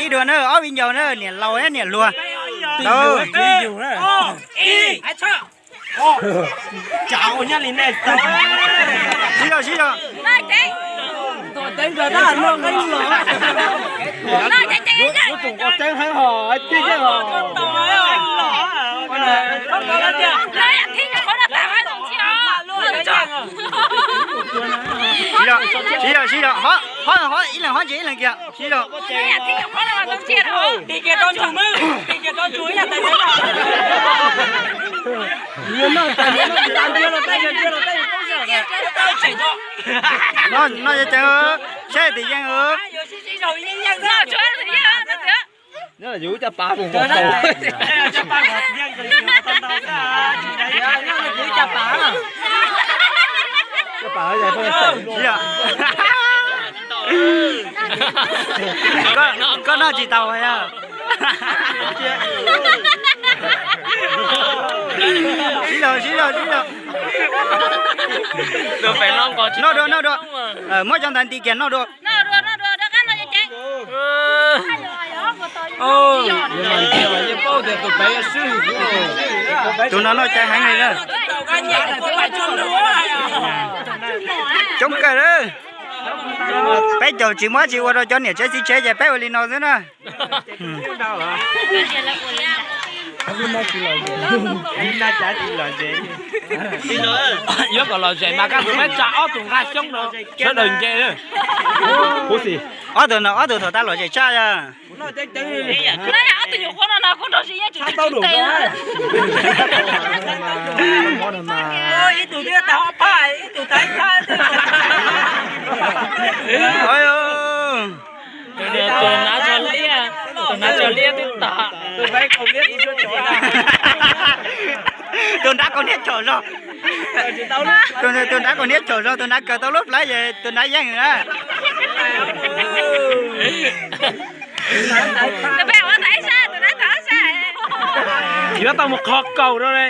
Ib dua na, ob viv ncaus na, niam laus thiab niam hluas. Tau. Sib zog, sib zog. Sib zog, sib zog, sib zog. Ho, ho, ho, ib leeg ho ntsia ib leeg kiag. Sib zog. No, no, saib tim yeej. Yus caj pas mus. Koj noj tsis tau yog. Sib zog, sib zog, sib zog. Noj dua, noj dua. Muab cov ntawd nti kiag noj dua. Tus no noj cai heev li na. Coob kawg lawm. Peb caug tsis muab tsis ua rau cov niam tsev txiv tsev ces peb ua li no xwb na. Yuav kom lom zem mas koj tus peb tsa ob tug nqaj xyoob rau sawv daws nce. Ob tug no, ob tug thaum tas lom zem tshaj yog. Tus nav tso liab, tus nav tso liab twb tag. Tus nav kaus hniav chom zog. Tus nav kaus hniav chom zog, tus nav kawg tau lub plab ces tus nav yeej na. Yuav tau mus qhov kaus rau li.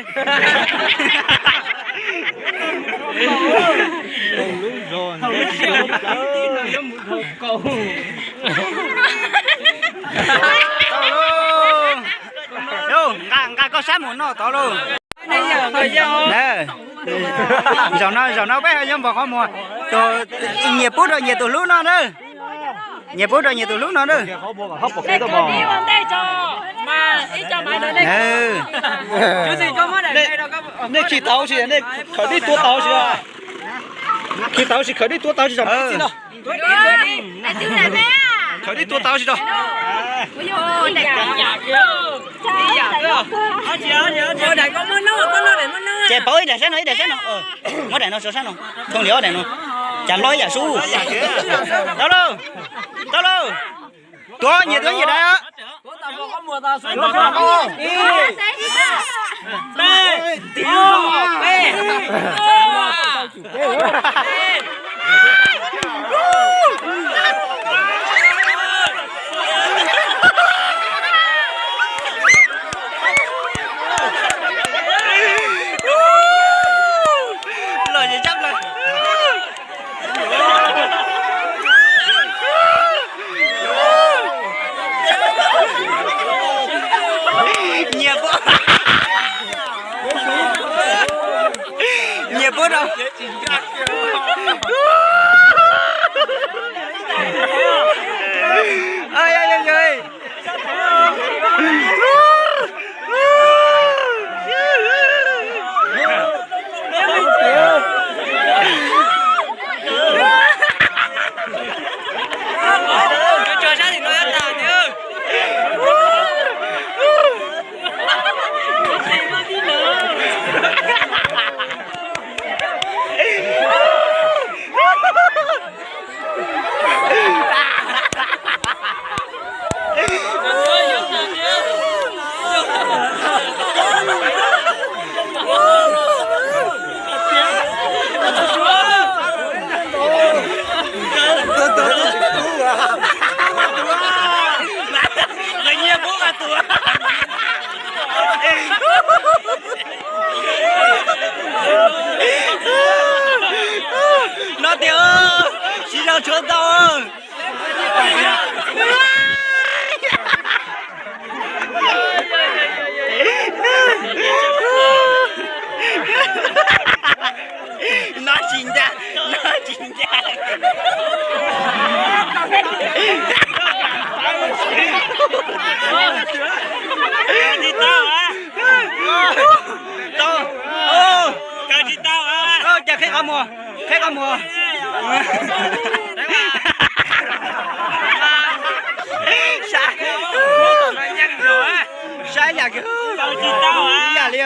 Nqa, nqa koj sab mus noj tod lauj. Zaum no, zaum no peb ho yuav npog qhov muag. Nyias pub rau nyias tus hlub noj na. Nyias pub rau nyias tus hlub noj na. Nej khi tau tsis, nej khawm dib tua tau tsis? Khi tau tsis, khawm dib tua tau tsis? Khawm dib tua tau tsis? Ces pauv ib daim sab no, ib daim sab no. Muab daim no rau sab no. Thooj li ob daim no. Cas loj ib yam sub. Tau lauj. Tau lauj. Tuav nyias, tuav nyias daim. Los ces tsab plaws. Nyias pub, nyias pub rau. Mus. Saib, saib yam kawg ib yam li.